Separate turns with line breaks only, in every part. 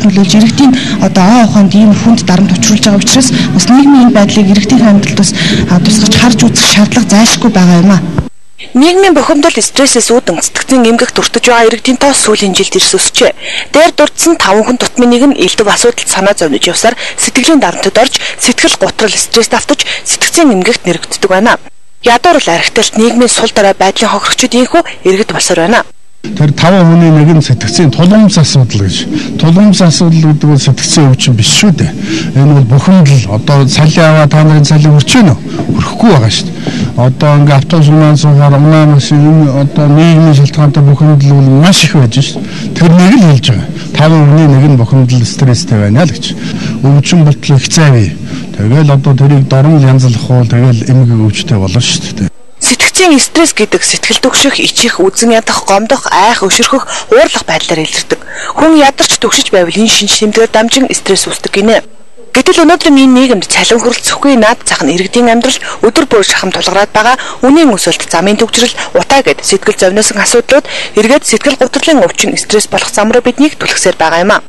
нөлөөлж иргэдийн одоо ой ухаанд ийм хүнд дарамт учруулж байгаа учраас бас нийгмийн энэ байдлыг иргэдийн амьдралд бас тусгаж харж үзэх шаардлага зайлшгүй байгаа юм а.
Нийгмийн бухимдал стрессээс үүдэн сэтгцийн эмгэгт өртөж байгаа иргэдийн тоо сүүлийн жилд ирс өсжээ. Дээр дурдсан 5 хүн тутмын нэг нь элдэв асуудалд санаа зовниж явсаар сэтгэлийн дарамтад орж сэтгэл гутрал стресст автаж сэтгцийн эмгэгт нэрэгддэг байна. Ядуурл архиталт нийгмийн сул дорой байдлын хохирогчид ийнхүү иргэд болсоор байна.
Тэр 5 хүний нэг нь сэтгцийн тулгамц асуудал гэж. Тулгамц асуудал гэдэг бол сэтгцийн өвчин биш шүү дээ. Энэ бол бухимдал. Одоо салхи аваа та нарын салхи хүрч гэнэ үү? Хүрэхгүй байгаа шүү дээ. Одоо ингээ автобус унаа суугаар унаа машин энэ одоо нийгмийн шалтгаантай бухимдал бол маш их байж шүү дээ. Тэр нэг л хэлж байгаа. 5 хүний нэг нь бухимдал стресстэй байна л гэж. Өвчин болтол их зайвэ. Тэгэл одоо тэрийг дорн янзлах уу тэгэл эмгэг өвчтэй болно шүү дээ.
Сэтгцийн стресс гэдэг сэтгэл түгших, ичих, үзэн ядах, гомдох, айх, өшөрхөх, уурлах байдлаар илэрдэг. Хүн ядарч түгшиж байвал энэ шинж тэмдгээр дамжин стресс үүсдэг гинэ. Гэтэл өнөөдөр энэ нийгэмд цалин хүрэлцэхгүй наад зах нь иргэдийн амьдрал өдөр бүр шахам тулгараад байгаа үнийн өсөлт, замын түгжрэл, утаа гэд сэтгэл зовниосон асуудлууд эргээд сэтгэл гутралын өвчин стресс болох зам руу биднийг түлхсээр байгаа юм а.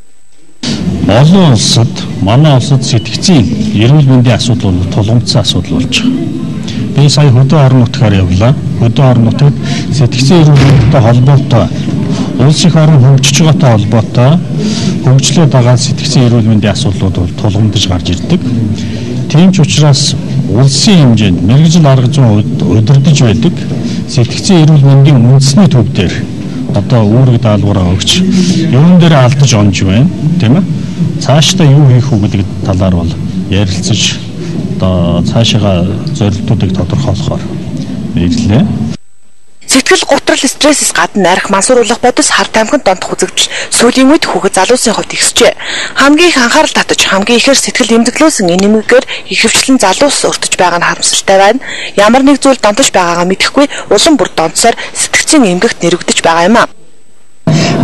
Олон улсад, манай улсад сэтгцийн эрүүл мэндийн асуудал бол тулгамдсан асуудал болж байгаа. Би сая хөдөө орон нутгаар явлаа. Хөдөө орон нутагт сэтгцийн эрүүл мэндтэй холбоотой улс их орон хөгжиж байгаатай холбоотой хөгжлөө дагаад сэтгцийн эрүүл мэндийн асуудлууд бол тулгамдж гарч ирдэг. Тийм ч учраас улсын хэмжээнд мэргэжил арга зүйн удирдах байдаг сэтгцийн эрүүл мэндийн үндэсний төв дээр одоо үүрэг даалгавраа өгч юун дээр алдаж онж байна, тийм ээ? Цаашдаа юу хийх үү гэдэг талаар бол ярилцаж одоо цаашаага зорилтуудыг тодорхойлохоор ирлээ.
Сэтгэл гутрал стрессээс гадна арх мансууруулах бодис хар тамхинд донтох үзэгдэл сүүлийн үед хүүхэд залуусын хувьд ихсжээ. Хамгийн их анхаарал татаж хамгийн ихээр сэтгэл эмзэглүүлсэн энэ эмгэгээр ихэвчлэн залуус өртөж байгаа нь харамсалтай байна. Ямар нэг зүйл донтож байгаагаа мэдэхгүй улам бүр донтсоор сэтгцийн эмгэгт нэрвэгдэж байгаа юм а.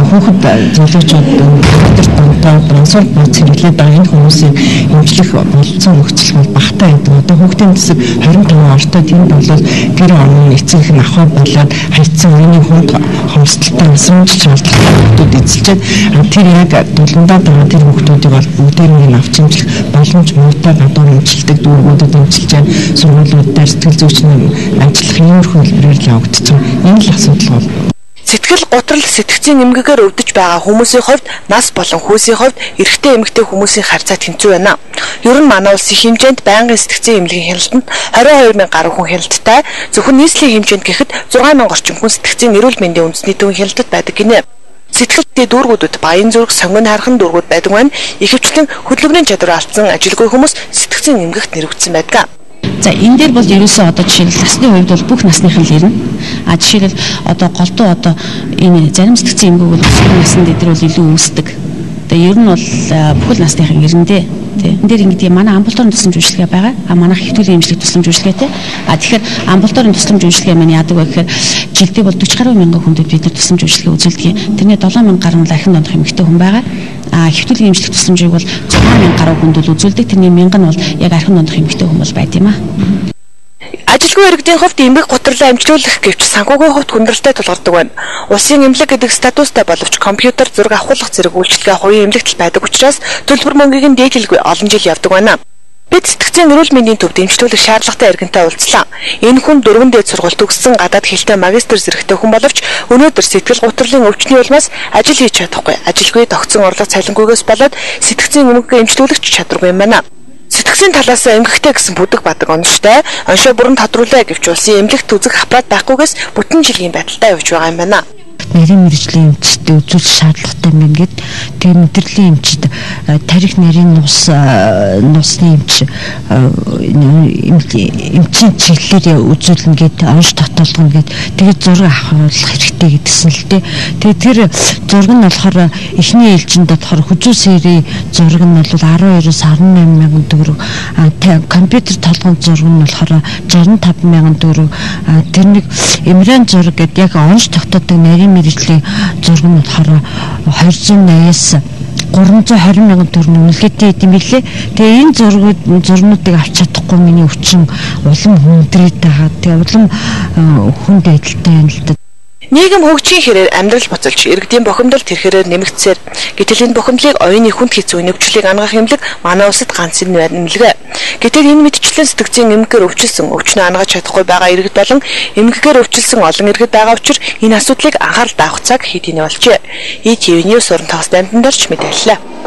Хүүхэд залуучууд компьютер донтоод мансуур бууц хэрэглээд байгаа энэ хүмүүсийг эмчлэх болцсон нөхцөл бол багатай байдаг. Одоо хүүхдийн төсөв 25 ортой тэнд бол гэр орон эцэг нь авах болоод хайцсан үеийн хүнд хомсдолтой асрамжлж алдaltaй хүүхдүүд эзэлчээд тэр яг дуландаад байгаа тэр хүүхдүүдийг бол бүгдээр нь авч эмчлэх боломж муутай гадуур эмчилдэг дүүргүүдэд эмчилж байна. Сургуулиуд дээр сэтгэл зүйчний ажиллах иймэрхүү хэлбэрээр л явагдаж байгаа. Энэ л асуудал бол.
Сэтгэл гутрал сэтгцийн эмгэгээр өвдөж байгаа хүмүүсийн хувьд нас болон хүйсийн хувьд эрэгтэй эмэгтэй хүмүүсийн харьцаа тэнцүү байна. Ер нь манай улсын хэмжээнд байнгын сэтгцийн эмнэлгийн хяналтанд 22 мянган гаруй хүн хяналттай, зөвхөн нийслэлийн хэмжээнд гэхэд 6 мянга орчим хүн сэтгцийн эрүүл мэндийн үндэсний төвийн хяналтад байдаг гинэ. Сэтгэлтэй дүүргүүдэд баян зүрх, сонгон хархан дүүргүүд байдаг байна. Ихэвчлэн хөдөлмөрийн чадвар алдсан ажилгүй хүмүүс сэтгцийн эмгэгт нэрвэгдсэн байдаг.
За энэ дээр бол ерөөсөө одоо жишээлбэл насны хувьд бол бүх насных нь ирнэ. А жишээлбэл одоо голдуу одоо энэ зарим сэтгцийн эмгэг бол өсвөр наснд эдэр бол илүү үүсдэг. Одоо ер нь бол бүхэл насныхан ирнэ дээ. Тэ. Энэ дээр ингэдэг манай амбулаторийн тусламж үйлчилгээ байгаа. А манайх хэвтүүлийн эмчилгээ тусламж үйлчилгээтэй. А тэгэхээр амбулаторийн тусламж үйлчилгээ маань яадаг вэ гэхээр жилдээ бол 40 гаруй мянган хүндэд бид нар тусламж үйлчилгээ үзүүлдэг юм. Тэрний 7 мянга гаруй нь архин дондох эмэгтэй хүн байгаа. А хэвтүүлийн эмчлэх тусламжийг бол 6 мянга гаруй хүнд бол үзүүлдэг. Тэрний 1000 нь бол яг архин дондох эмэгтэй хүн бол байд юм а.
Ажилгүй иргэдийн хувьд эмгэг гутралаа эмчлүүлэх гэвч санхүүгийн хувьд хүндрэлтэй тулгардаг байна. Улсын эмнэлэг гэдэг статустай боловч компьютер зураг авахулах зэрэг үйлчилгээ хувийн эмнэлэгт байдаг учраас төлбөр мөнгийг нь дээдлэлгүй олон жил явдаг байна. Бид сэтгцийн эрүүл мэндийн төвд эмчлүүлэх шаардлагатай иргэнтэй уулзлаа. Энэ хүн 4 дээд сургууль төгссөн гадаад хэлтэй магистр зэрэгтэй хүн боловч өнөөдөр сэтгэл гутралын өвчний улмаас ажил хийж чадахгүй, ажилгүй тогтсон орлого цалингүйгээс болоод сэтгцийн эмгэгээ эмчлүүлэх чадваргүй юм байна. Сэтгцийн талаас эмгэгтэй гэсэн бүдэг бадаг оноштой оншоо бүрэн тодруулаа гэвч улсын эмнэлэгт үзэх аппарат байхгүйгээс бүтэн жилийн байдалтай явж байгаа юм байна.
Нарийн мэргэжлийн эмчтэй үзүүлэх шаардлагатай юм байна гэд. Тэгээ мэдрэлийн эмчид тарих нарийн нус нусны эмч эмчийн чиглэлээр үзүүлнэ гэд онш татуулгана гэд. Тэгээ зураг авах хэрэгтэй гэдгсэн л дээ. Тэгээ тэр зураг нь болохоор эхний ээлжинд болохоор хүзүү сэрийн зураг нь бол 12-оос 18 мянган төгрөг, компьютер толгойн зураг нь болохоор 65 мянган төгрөг, тэр нэг эмрэн зураг гэд яг онш тогтоодог нарийн мэргэжлийн зураг нь болохоор 280-аас 320 мянган төгрөг үнэлгээтэй юм билээ. Тэгээ энэ зургуудыг авч чадахгүй миний өвчин улам хүндрээд байгаа. Тэгээ улам хүнд байдалтай байна л да.
Нийгэм хөгжихийн хэрээр амьдрал буцалж, иргэдийн бухимдал тэр хэрээр нэмэгдсээр. Гэтэл энэ бухимдлыг оюуны хүнд хэцүү нөхцөлийг анагаах эмнэлэг манай улсад ганц эмнэлэг. Гэтэл энэ мэтчлэн сэтгцийн эмгэгээр өвчлөсөн, өвчнөө анагааж чадахгүй байгаа иргэд болон эмгэгээр өвчлөсөн олон иргэд байгаа учир энэ асуудлыг анхааралд авах цаг хэд хийнэ болжээ. ETV News уран тогс дамжин дорч мэдээллээ.